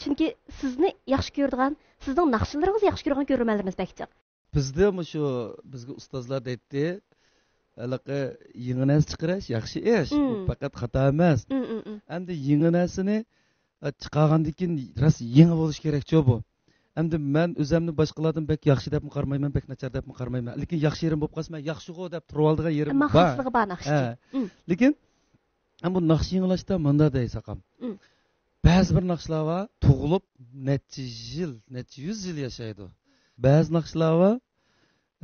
چۈنكى سىزنى ياخشى كۆرىدىغان، سىزنىڭ ناخشىلىرىڭىزنى ياخشى كۆرىدىغان كۆرۈرمەنلىرىمىز بەك جىق. بىزدە مۇشۇ، بىزگە ئۇستازلار دەيتتى، ھېلىقى يېڭى نەرسە چىقىرىش ياخشى ئىش، بۇ مم. پەقەت خاتا ئەمەس. مم، مم، مم. ئەمدى يېڭى نەرسىنى، ئە، چىقارغاندىن كېيىن راست يېڭى بولۇش كېرەكچۇ بۇ. ئەمدى مەن ئۆزەمنى باشقىلاردىن بەك ياخشى دەپمۇ قارىمايمەن، بەك ناچار دەپمۇ قارىمايمەن. لېكىن ياخشى يېرىم بولۇپ قالسا، مەن ياخشىغۇ دەپ تۇرۇۋالىدىغان يېرىم ئەمما بار. خاسلىقى بار ناخشىچى. ھە. مم. لېكىن، ئەمما بۇ ناخشا يېڭىلاشتا مۇنداق دەي ساقام. مم. بەزى بىر ناخشىلار بار، تۇغۇلۇپ نەچچە يىل، نەچچە يۈز يىل ياشايدۇ. بەزى ناخشىلار بار،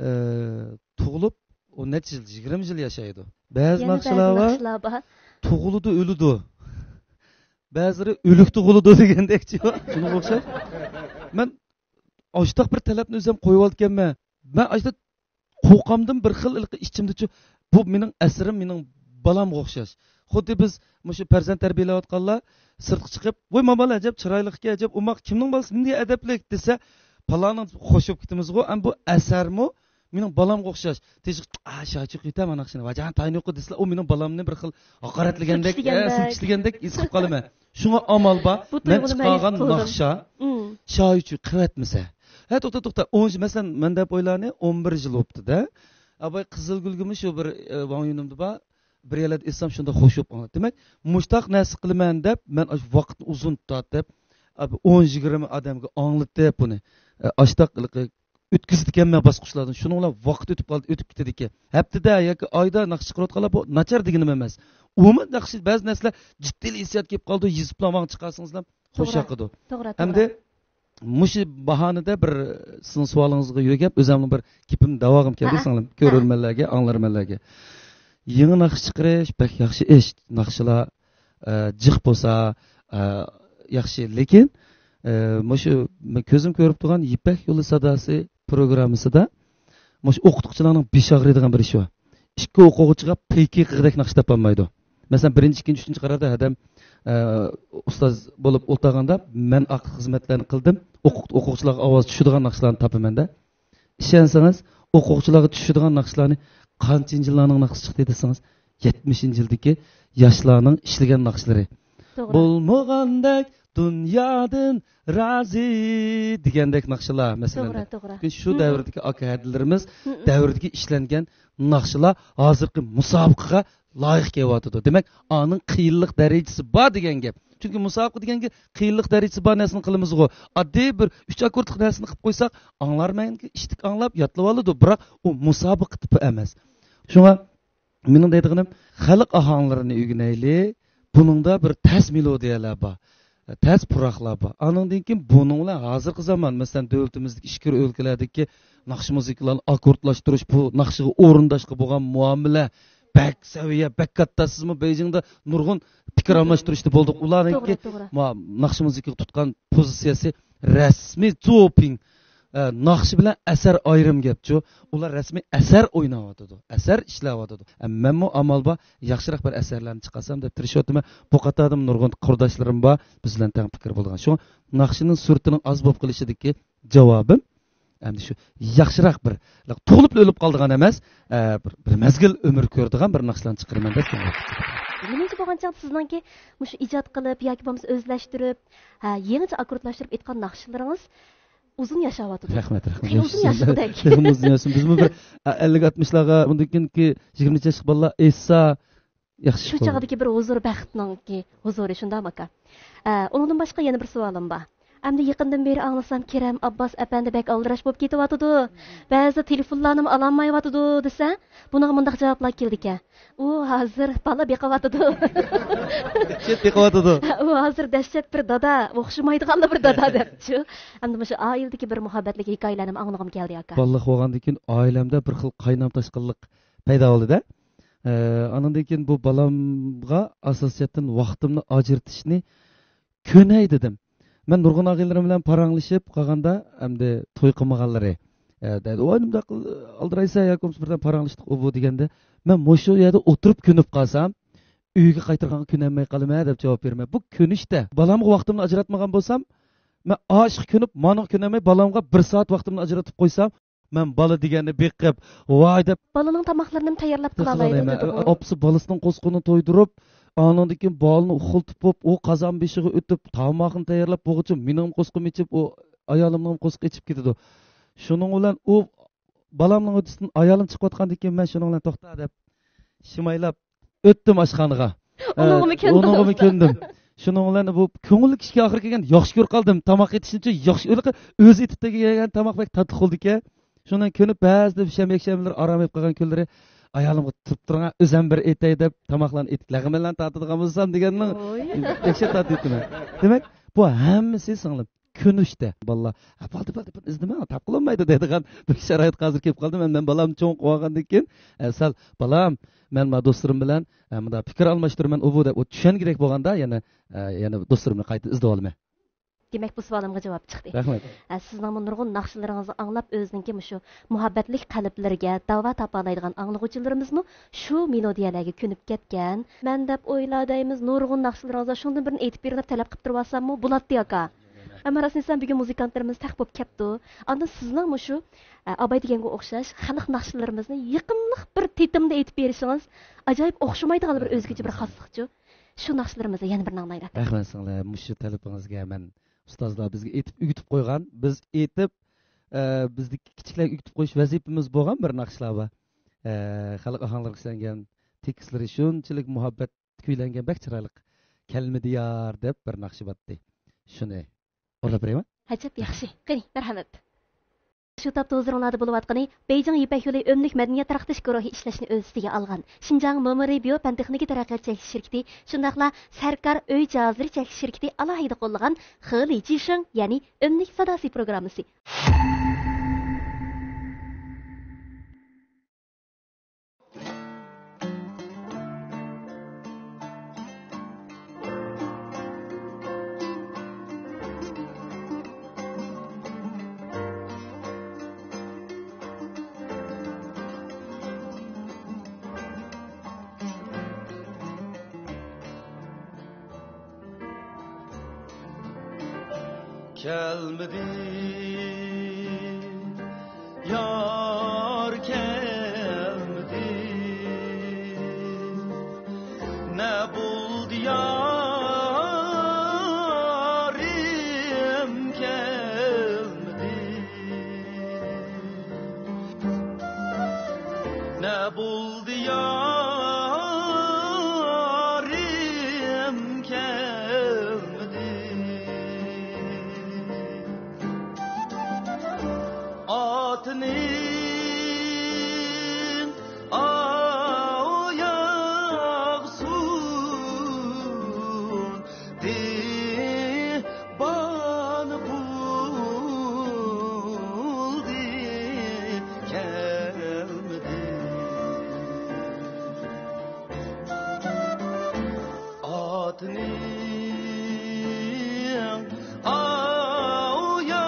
ئى، تۇغۇلۇپ ئون نەچچە يىل، يىگىرمە يىل ياشايدۇ. بەزى يەنە بەزى ناخشىلار بار، ناخشىلار بار. تۇغۇلىدۇ، ئۆلىدۇ. بەزىلىرى ئۆلۈك تۇغۇلىدۇ دېگەندەكچۇ. شۇنىڭغا ئوخشاش. مەن ئاشتاق بىر تەلەپنى ئۆزۈم قويۇۋالىدىكەنمەن. مەن ئاشتا قوقامدىن بىر خىل ھېلىقى ئىچىمدىچۇ، بۇ مېنىڭ ئەسىرىم، مېنىڭ بالامغا ئوخشاش. خۇددى بىز مۇشۇ پەرزەنت تەربىيەلەۋاتقانلار سىرتقا چىقىپ، ۋوي، ماما، ئەجەب چىرايلىقكەن، ئەجەب ئوماق، كىمنىڭ بالىسى، نېمە ئەدەپلىك دېسە، پالانىڭ خوش بولۇپ كېتىمىزغۇ، ئەم بۇ ئەسەرمۇ مېنىڭ بالامغا ئوخشاش. تېشىقى، ئا، شايچۇق يېتەم، ئانا كىشىنى، ۋاجان تاينى يوقى دېسىلا، ئۇ مېنىڭ بالامنى بىر خىل ھاقارەتلىگەندەك، سىلكىشلىگەندەك. ئە، سىلكىشلىگەندەك ھېس قىلىپ قالىمەن. شۇڭا ئامال بار، بۇ مەن تۇيغۇنى مەن چىقارغان ھېس قىلدىم. ناخشا مم. شايچۇ قىۋەتمىسە. ھە، توختا، توختا. ئون، مەسىلەن، مەن دەپ ئويلارنى ئون بىر يىل بوپتۇ-دە. ئاباي قىزىلگۈلگىمۇ شۇ بىر، ئە، ۋاڭ يۈنۈمدە بار. بىر يەرلەردە ئېيتسام شۇنداق خوش بولۇپ قالغان. دېمەك، مۇشتاق نەرسە قىلىمەن دەپ، مەن ئاشۇ ۋاقىتنى ئۇزۇن تارتىپ، ئە، بىر ئون يىگىرمە ئادەمگە ئاڭلىتىپ بۇنى، ئە، ئاشتاق ھېلىقى ئۆتكۈزىدىكەنمەن باسقۇچلاردىن. شۇنىڭ بىلەن ۋاقىت ئۆتۈپ قالدى، ئۆتۈپ كېتىدىكەن. ھەپتىدە ياكى ئايدا ناخشا چىقىرىۋاتقانلار بۇ ناچار دېگىنىم ئەمەس. ئومۇمەن ياخشى، بەزى نەرسىلەر جىددىي ھېسسىيات كېلىپ قالىدۇ، يېزىپ ماڭا چىقارسىڭىزلا خوش توغرا. ياقىدۇ. توغرا، توغرا. ئەمدى مۇشۇ باھانىدە بىر سىزنىڭ سوئالىڭىزغا يۆگەپ، ئۆزۈمنىڭ بىر گېپىمنى داۋاغىم كەلدى، ھە، سىڭلىم. ھە. كۆرۈرمەنلەرگە، ئاڭلارمەنلەرگە. يېڭى ناخشا چىقىرىش بەك ياخشى ئىش. ناخشىلار، ئە، جىق بولسا، ئە، ياخشى. لېكىن، ئە، مۇشۇ مەن كۆزۈم كۆرۈپ تۇرغان يىپەك يولى ساداسى پروگراممىسىدا مۇشۇ ئوقۇتقۇچىلارنىڭ بېشى ئاغرىيدىغان بىر ئىش بار. ئىككى ئوقۇغۇچىغا پېيكى قىغدەك ناخشا تاپالمايدۇ. مەسىلەن، بىرىنچى، ئىككىنچى، ئۈچىنچى قاراردا ھەدەم، ئە، ئۇستاز بولۇپ ئولتۇرغاندا مەن ئارقا خىزمەتلەرنى قىلدىم. ئوقۇ-، ئوقۇغۇچىلارغا ئاۋاز چۈشىدىغان ناخشىلارنى تاپىمەن-دە. ئىشەنسىڭىز، ئوقۇغۇچىلارغا چۈشىدىغان ناخشىلارنى قانچىنچى يىللارنىڭ ناخشىسى چىقتى دېسىڭىز، يەتمىشىنچى يىلدىكى ياشلارنىڭ ئىشلىگەن ناخشىلىرى. توغرا. بولمىغاندەك دۇنيادىن رازى دېگەندەك ناخشىلار، مەسىلەن. توغرا، توغرا. چۈنكى شۇ، ھم، ھم. دەۋردىكى ئاكا ھەدىلىرىمىز، ھم، ھم. دەۋردىكى ئىشلەنگەن ناخشىلار ھازىرقى مۇسابىقىگە لايىق كېلىۋاتىدۇ. دېمەك، ئانىڭ قىيىنلىق دەرىجىسى بار دېگەن گەپ. چۈنكى مۇسابىقە دېگەنگە قىيىنلىق دەرىجىسى بار نەرسىنى قىلىمىزغۇ. ئاددىي بىر ئۈچ ئاككوردلۇق نەرسىنى قىلىپ قويساق، ئاڭلارمەنكى ئىشتىك ئاڭلاپ ياتلىۋالىدۇ. بىراق ئۇ مۇسابىقە تىپى ئەمەس. شۇڭا مېنىڭ دەيدىغىنىم، خەلق ئاھاڭلىرىنى ئۆگىنەيلى. بۇنىڭدا بىر تەس مېلودىيەلەر بار، تەس پۇراقلار بار. ئانىڭدىن كېيىن بۇنىڭ بىلەن ھازىرقى زامان، مەسىلەن، دۆلىتىمىزدىكى ئىچكىرى ئۆلكىلەردىكى ناخشا مۇزىكىلارنى ئاككوردلاشتۇرۇش، بۇ ناخشىغا ئورۇنداشقا بولغان مۇئامىلە بەك سەۋىيە، بەك كاتتا. سىزمۇ بېيجىڭدا نۇرغۇن پىكىر ئالماشتۇرۇشتا بولدۇق. ئۇلارنىڭكى، توغرا، توغرا. ما-، ناخشا مۇزىكىغا تۇتقان پوزىتسىيەسى رەسمىي زوپىڭ، ئە، ناخشا بىلەن ئەسەر ئايرىم گەپچۇ. ئۇلار رەسمىي ئەسەر ئويناۋاتىدۇ، ئەسەر ئىشلەۋاتىدۇ. ئە، مەنمۇ ئامال بار، ياخشىراق بىر ئەسەرلەرنى چىقارسام دەپ تىرىشىۋاتىمەن. بۇ قاتاردىمۇ نۇرغۇن قۇرداشلىرىم بار، بىز بىلەن تەڭ پىكىر بولىدىغان. شۇڭا ناخشىنىڭ سۈرىتىنىڭ ئاز بولۇپ قېلىشىدىكى جاۋابىم، ئەمدى شۇ ياخشىراق بىر، تۇغۇلۇپلا ئۆلۈپ قالىدىغان ئەمەس، ئە، بىر، بىر مەزگىل ئۆمۈر كۆرىدىغان بىر ناخشىلارنى چىقىرىمەن دەپ. مېنىڭچە بولغان چاغدا سىزنىڭكى مۇشۇ ئىجاد قىلىپ ياكى بولمىسا ئۆزلەشتۈرۈپ، ھە، يېڭىچە ئاككوردلاشتۇرۇپ ئېيتقان ناخشىلىرىڭىز ئۇزۇن ياشاۋاتىدۇ. رەھمەت، رەھمەت. تېخى ئۇزۇن ياشىسۇن. ياشىغۇدەك. تېخىمۇ ئۇزۇن ياشىسۇن. بىزمۇ بىر، ئە، ئەللىك، ئاتمىشلارغا، ئۇندىن كېيىنكى يىگىرمە نەچچە ياشلىق بالىلار ئېيتسا، ياخشى شۇ بولىدۇ. چاغدىكى بىر ھۇزۇر، بەختنىڭكى ھۇزۇرى، شۇنداقمىكەن؟ ئە، ئۇنىڭدىن باشقا يەنە بىر سوئالىم بار. ئەمدى يېقىندىن بېرى ئاڭلىسام، كېرەم ئابباس ئەپەندى بەك ئالدىراش بولۇپ كېتىۋاتىدۇ. بەزىدە تېلېفونلارنىمۇ ئالالمايۋاتىدۇ دېسە، بۇنىڭغا مۇنداق جاۋابلار كېلىدىكەن. ئۇ ھازىر بالا بېقىۋاتىدۇ. دەھشەت بېقىۋاتىدۇ. ئۇ ھازىر دەھشەت بىر دادا، ئوخشىمايدىغانلا بىر دادا دەپچۇ. ئەمدى مۇشۇ ئائىلىدىكى بىر مۇھەببەتلىك ھېكايىلەرنىمۇ ئاڭلىغۇم كەلدى، ئاكا. بالىلىق بولغاندىن كېيىن ئائىلەمدە بىر خىل قاينام تاشقىنلىق پەيدا بولدى-دە. ئە، ئانىڭدىن كېيىن بۇ بالامغا ئاساسىي جەھەتتىن ۋاقتىمنى ئاجرىتىشنى كۆنەي دېدىم. مەن نۇرغۇن ئاغىنىلىرىم بىلەن پاراڭلىشىپ قالغاندا، ئەمدى توي قىلمىغانلىرى، ئە، دەيدۇ، ۋاي، نېمانداق ئالدىرايسەن، ياكى بولمىسا بىردەم پاراڭلىشتۇق، ئۇ بۇ دېگەندە، مەن مۇشۇ يەردە ئولتۇرۇپ كۆنۈپ قالسام، ئۆيگە قايتىدىغانغا كۆنەلمەي قالىمەن دەپ جاۋاب بېرىمەن. بۇ كۆنۈشتە. بالامغا ۋاقتىمنى ئاجراتمىغان بولسام، مەن ئاشۇ كۆنۈپ، مانىغا كۆنەلمەي، بالامغا بىر سائەت ۋاقتىمنى ئاجرىتىپ قويسام، مەن بالا دېگەننى بېقىپ، ۋاي دەپ. بالىنىڭ تاماقلىرىنى تەييارلاپ قىلالايدۇ. ئاپىسى بالىسىنىڭ قورسىقىنى تويدۇرۇپ، ئانىڭدىن كېيىن بالىنى ئۇخلىتىپ بوپ، ئۇ قازان بېشىغا ئۆتۈپ، تاماقنى تەييارلاپ بولغۇچە مېنىڭ قورسىقىم ئېچىپ، ئۇ ئايالىمنىڭ قورسىقى ئېچىپ كېتىدۇ. شۇنىڭ بىلەن ئۇ بالامنىڭ ھۆددىسىدىن ئايالىم چىقىۋاتقاندىن كېيىن مەن شۇنىڭ بىلەن توختا دەپ شىمايلاپ ئۆتتۈم ئاشخانىغا. ئۇنىڭغىمۇ ئە، كۆندىڭىز؟ ئۇنىڭغىمۇ كۆندۈم. شۇنىڭ بىلەن بۇ كۆڭۈللۈك ئىشكە ئاخىرى كەلگەن، ياخشى كۆرۈپ قالدىم. تاماق ئېتىشنىچۇ ياخشى، ئۆزى ئېتىپ بەرگەن تاماق بەك تاتلىق بولىدىكەن. شۇنىڭ كۆنۈپ بەزىدە شەنبە، يەكشەنبىلىرى ئارام ئېلىپ قالغان كۈنلىرى ئايالىمغا تۇرۇپ تۇرۇڭ، ئۆزۈم بىر ئېتەي دەپ تاماقلارنى ئېتىپ لەغمەنلەرنى تارتىدىغان بولسام دېگەننىڭ ئوي. دەھشەت تارتىۋېتىمەن. دېمەك، بۇ ھەممىسى سىڭلىم. كۆنۈشتە بالىلار، «ھە، بولدى، بولدى، بۇنى ئىزدىمەڭ، تاپقىلى بولمايدۇ» دەيدىغان بىر شارائىتقا ھازىر كېلىپ قالدىم. ئەمدى مەن بالامنى چوڭ قىلىۋالغاندىن كېيىن، ئە، سەل، «بالام، مەن مانا دوستلىرىم بىلەن، ئە، مۇنداق پىكىر ئالماشتۇرىمەن، ئۇ بۇ» دەپ، ئۇ چۈشەنگۈدەك بولغاندا يەنە، ئە، يەنە دوستلىرىمنى قايتا ئىزدىۋالىمەن. دېمەك، بۇ سوئالىمغا جاۋاب چىقتى. رەھمەت. ئە، سىزنىڭمۇ نۇرغۇن ناخشىلىرىڭىزنى ئاڭلاپ، ئۆزىنىڭكى مۇشۇ مۇھەببەتلىك قەلبلىرىگە داۋا تاپالايدىغان ئاڭلىغۇچىلىرىمىزمۇ شۇ مېلودىيەلەرگە كۆنۈپ كەتكەن. مەن دەپ ئويلا دەيمىز، نۇرغۇن ناخشىلىرىڭىزدا شۇندىن بىرنى ئېيتىپ بېرىڭ دەپ تەلەپ قىلىپ تۇرۇۋالساممۇ بولاتتى، ئاكا. ئەمما راستىنى ئېيتسام، بۈگۈن مۇزىكانتلىرىمىز تەق بولۇپ كەپتۇ. ئاندىن سىزنىڭ مۇشۇ، ئە، ئاباي دېگەنگە ئوخشاش خەلق ناخشىلىرىمىزنى يېقىملىق بىر تېتىمدا ئېيتىپ بېرىشىڭىز ئاجايىپ ئوخشىمايدىغان بىر ئۆزگىچە بىر خاسلىقچۇ. شۇ ناخشىلىرىمىزنى يەنە بىر ئاڭلايلى، ئاكا. رەھمەت سىڭلىم، مۇشۇ تەلىپىڭىزگە. مەن ئۇستازلار بىزگە ئېيتىپ ئۆگىتىپ قويغان، بىز ئېيتىپ، ئە، بىزدىكى كىچىكلەرگە ئۆگىتىپ قويۇش ۋەزىپىمىز بولغان بىر ناخشىلار بار. ئە، خەلق ئاھاڭلىرىغا ئىشلەنگەن، تېكىستلىرى شۇنچىلىك مۇھەببەت كۈيلەنگەن، بەك چىرايلىق. «كەلمىدى يار» دەپ بىر ناخشا بارتتى. شۇنى ئورلاپ بېرەيمۇ؟ ئەجەب ياخشى. قېنى، مەرھەمەت. شۇ تاپتا ھۇزۇرۇڭلاردا بولۇۋاتقىنى بېيجىڭ يىپەك يولى ئۆملۈك مەدەنىيەت تارقىتىش گۇرۇھى ئىشلەشنى ئۆز ئۈستىگە ئالغان شىنجاڭ مومىرى بىيو پەن تېخنىكا تەرەققىيات چەكلىك شىركىتى، شۇنداقلا سەركار ئۆي جاھازلىرى چەكلىك شىركىتى ئالاھىدە قوللىغان خېلى جىشىڭ، يەنى ئۆملۈك ساداسى پروگراممىسى. كەلمىدى، يار كەلمىدى. نە بولدى، يارىم كەلمىدى. نە بولدى، يارىم كەلمىدى. ئاتنىڭ ئاياغ سۇن دىۋانە بولدى، كەلمىدى. ئاتنىڭ ئاياغ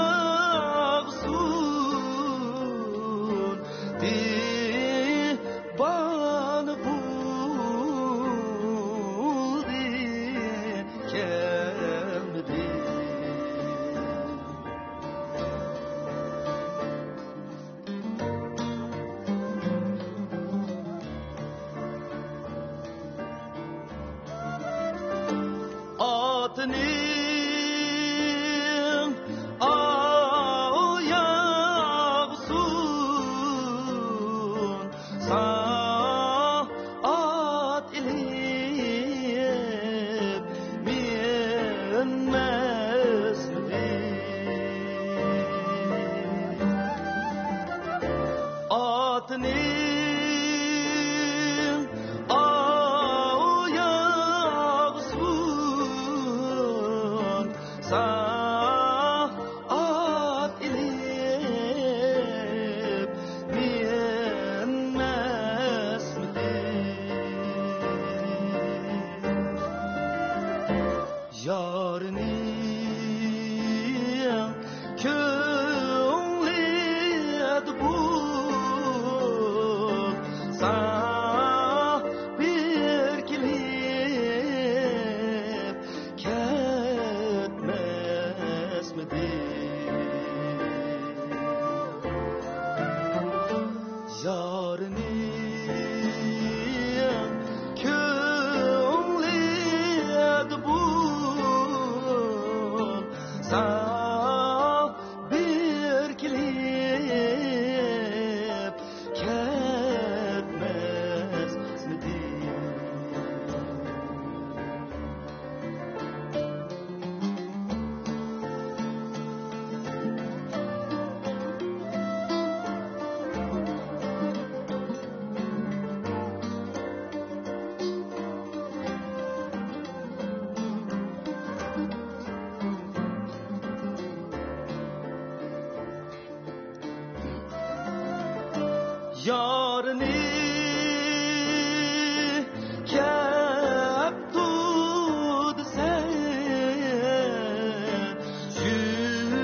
سۇن دىۋانە بولدى، كەلمىدى. ئاتنىڭ ئاياغ سۇن سائەت ئېلىپ مىنمەسمىدى. ئاتنىڭ ئاياغ سۇن سائەت ئېلىپ مىنمەسمىدى. يارنىڭ كۆڭلىدە بولسا بىر كېلىپ كەتمەسمىدى؟ يارنىڭ كۆڭلىدە بولسا بىر كېلىپ كەتمەسمىدى؟ يارنى كەپتۇ دېسە،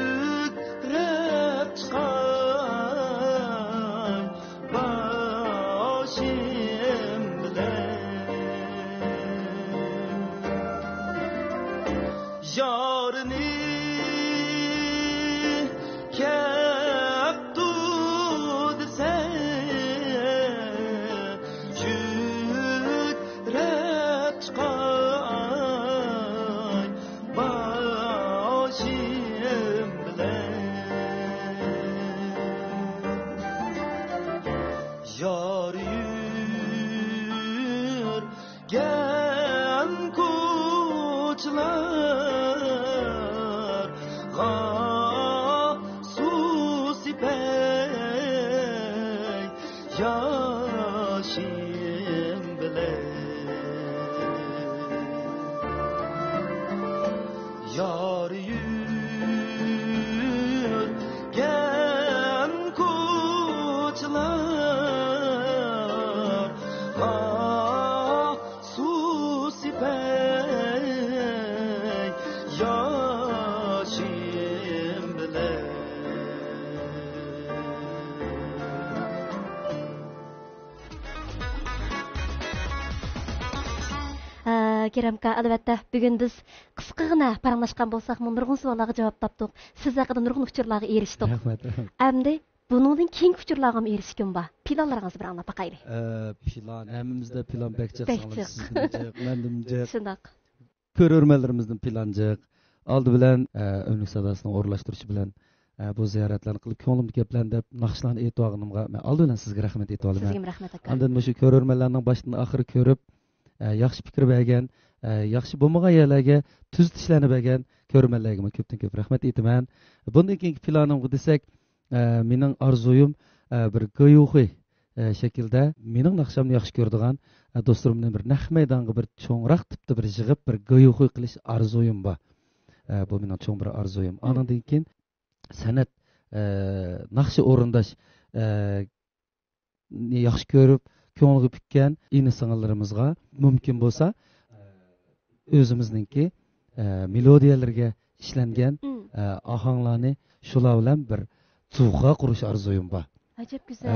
يۈگرەپ چىقاي باشىم بىلەن. يارنى كەپتۇ دېسە، يۈگرەپ چىقاي باشىم بىلەن. يار يۈرگەن كوچىلارغا سۇ سېپىپ يار يۈرگەن كوچىلار، ئاھ، سۇ سېپەي ياشىم بىلەن. ھە، كېرەمكا، ئەلۋەتتە، بۈگۈن بىز قىسقىغىنە پاراڭلاشقان بولساقمۇ، نۇرغۇن سوئاللارغا جاۋاب تاپتۇق. سىز ھەققىدە نۇرغۇن ئۇچۇرلارغا ئېرىشتۇق. رەھمەت، رەھمەت. ئەمدى بۇنىڭدىن كېيىنكى ئۇچۇرلارغىمۇ ئېرىشكۈم بار. پىلانلىرىڭىزنى بىر ئاڭلاپ باقايلى. ئە، پىلان، ھەممىمىزدە پىلان بەك جىق، بەك سىڭلىم، جىق. سىزدىن جىق، مەندىن جىق. شۇنداق. كۆرۈرمەنلىرىمىزدىن پىلان جىق. ئالدى بىلەن، ئە، ئۈنلۈك ساداسىنىڭ ئورۇنلاشتۇرۇشى بىلەن، ئە، بۇ زىيارەتلەرنى قىلىپ، كۆڭلۈمدىكى گەپلەرنى دەپ، ناخشىلارنى ئېيتىۋالغىنىمغا مەن ئالدى بىلەن سىزگە رەھمەت ئېيتىۋالىمەن. سىزگىمۇ رەھمەت، ئاكا. ئاندىن مۇشۇ كۆرۈرمەنلەرنىڭ باشتىن ئاخىر كۆرۈپ، ئە، ياخشى پىكىر بەرگەن، ئە، ياخشى بولمىغان يەرلەرگە تۈزىتىشلەرنى بەرگەن كۆرۈرمەنلەرگىمۇ كۆپتىن كۆپ رەھمەت ئېيتىمەن. بۇندىن كېيىنكى پىلانىمغا دېسەك، ئە، مېنىڭ ئارزۇيۇم، ئە، بىر گايۇخۇي، ئە، شەكىلدە مېنىڭ ناخشامنى ياخشى كۆرىدىغان، ئە، دوستلىرىمنى بىر نەق مەيدانغا بىر چوڭراق تىپتا بىر يىغىپ، بىر گايۇخۇي قىلىش ئارزۇيۇم بار. ئە، بۇ مېنىڭ چوڭ بىر ئارزۇيۇم. مم. ئانىڭدىن كېيىن سەنئەت، ئە، ناخشا ئورۇنداش، ئە، نى ياخشى كۆرۈپ، كۆڭلىگە پۈككەن ئىنى-سىڭىللىرىمىزغا مۇمكىن بولسا، ئۆزىمىزنىڭكى، ئە، مېلودىيەلىرىگە ئىشلەنگەن، مم. ئە، ئاھاڭلارنى شۇلار بىلەن بىر جۇغا قۇرۇش ئارزۇيۇم بار. ئەجەب گۈزەل.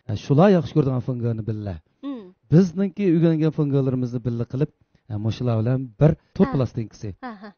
ئە، شۇلار ياخشى كۆرىدىغان فېنگېرنى بىللە. مم. بىزنىڭكى ئۆگەنگەن فېنگېرلىرىمىزنى بىللە قىلىپ، ئە، مۇشۇلار بىلەن بىر توپ ھە. پىلاستىنكىسى. ھە، ھە.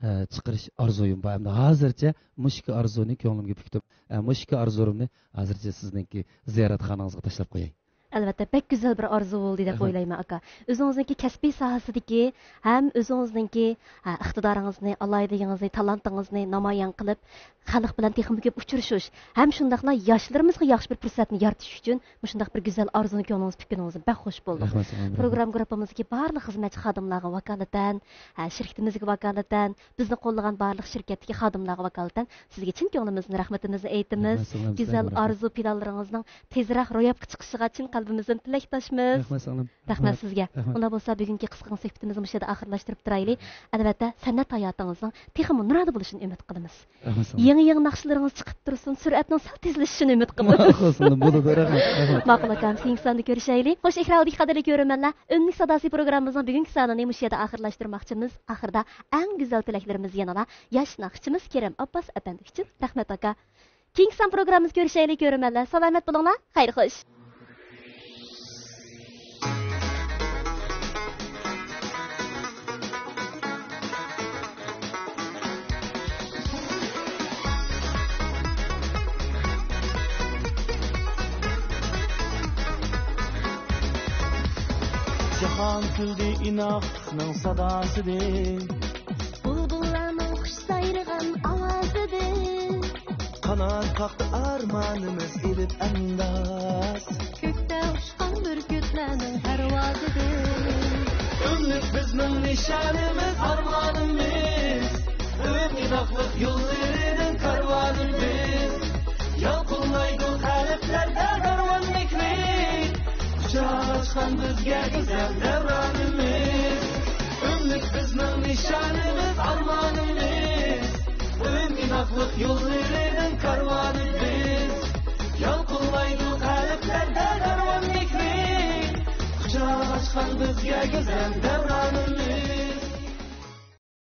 ئە، چىقىرىش ئارزۇيۇم بار. ئەمدى ھازىرچە مۇشۇ ئىككى ئارزۇنى كۆڭلۈمگە پۈكتۈم. ئە، مۇشۇ ئىككى ئارزۇلىرىمنى ھازىرچە سىزنىڭكى زىيارەتخانىڭىزغا تاشلاپ قوياي. ئەلۋەتتە، بەك گۈزەل بىر ئارزۇ بولدى دەپ ئاھا. ئويلايمەن، ئاكا. ئۆزىڭىزنىڭكى كەسپىي ساھەسىدىكى ھەم ئۆزىڭىزنىڭكى، ھە، ئىقتىدارىڭىزنى، ئالاھىدىلىكىڭىزنى، تالانتىڭىزنى نامايان قىلىپ، خەلق بىلەن تېخىمۇ كۆپ ئۇچرىشىش ھەم شۇنداقلا ياشلىرىمىزغا ياخشى بىر پۇرسەتنى يارىتىش ئۈچۈن مۇشۇنداق بىر گۈزەل ئارزۇنى كۆڭلىڭىزگە پۈككىنىڭىزدىن بەك خوش بولدۇم. رەھمەت سىڭلىم، رەھمەت. پروگرامما گۇرۇپپىمىزدىكى بارلىق خىزمەتچى خادىملارغا ۋاكالىتەن، ھە، شىركىتىمىزگە ۋاكالىتەن، بىزنى قوللىغان بارلىق شىركەتتىكى خادىملارغا ۋاكالىتەن سىزگە چىن كۆڭلىمىزدىن رەھمىتىمىزنى ئېيتىمىز. رەھمەت سىڭلىم، گۈزەل سىزگە رەھمەت. ئارزۇ پىلانلىرىڭىزنىڭ تېزرەك روياپقا چىقىشىغا چىن قەلبىمىزدىن تىلەكداشمىز. رەھمەت سىڭلىم. رەھمەت سىزگە. رەھمەت. ئۇنداق بولسا بۈگۈنكى قىسقىغىنە سۆھبىتىمىزنى مۇشۇ يەردە ئاخىرلاشتۇرۇپ تۇرايلى. ئەلۋەتتە، سەنئەت ھاياتىڭىزنىڭ تېخىمۇ نۇرانە بولۇشىنى ئۈمىد قىلىمىز. رەھمەت سىڭلىم. يېڭى، يېڭى ناخشىلىرىڭىز چىقىپ تۇرسۇن، سۈرئەتنىڭ سەل تېزلىشىشىنى ئۈمىد قىلىمىز. ماقۇل سىڭلىم، بولىدۇ، رەھمەت، رەھمەت. ماقۇل ئاكام، كېيىنكى ساندا كۆرۈشەيلى. خوش، ئېكرانىدىكى قەدىرلىك كۆرۈرمەنلەر، ئۈنلۈك ساداسى پروگراممىمىزنىڭ بۈگۈنكى سانىنى مۇشۇ يەردە ئاخىرلاشتۇرماقچىمىز. ئاخىرىدا ئەڭ گۈزەل تىلەكلىرىمىز يەنىلا ياش ناخشىچىمىز كېرەم ئابباس ئەپەندى ئۈچۈن. رەھمەت ئاكا. كېيىنكى سان پروگراممىمىزدا كۆرۈشەيلى، كۆرۈرمەنلەر. سالامەت بولۇڭلار. خەير خوش. جاھان كۈلدى ئىناقلىقنىڭ ساداسىدىن. بۇلبۇللارنىڭ خۇش سايرىغان ئاۋازىدىن. قانات قاقتى ئارمانىمىز ئېلىپ ئەنداز. كۆكتە ئۇچقان بۈركۈتلەرنىڭ پەرۋازىدىن. ئۈنلۈك بىزنىڭ نىشانىمىز، ئارمانىمىز. ئۈمىد ئىناقلىق يوللىرىنىڭ كارۋانىمىز. يالقۇنلايدۇ قەلبلەردە دەۋران مېھرى. قۇچاق ئاچقان بىزگە گۈزەل دەۋرانىمىز. ئۈنلۈك بىزنىڭ نىشانىمىز، ئارمانىمىز. ئۈمىد ئىناقلىق يوللىرىنىڭ كارۋانىمىز. يالقۇنلايدۇ قەلبلەردە دەۋران مېھرى. قۇچاق ئاچقان بىزگە گۈزەل دەۋرانىمىز.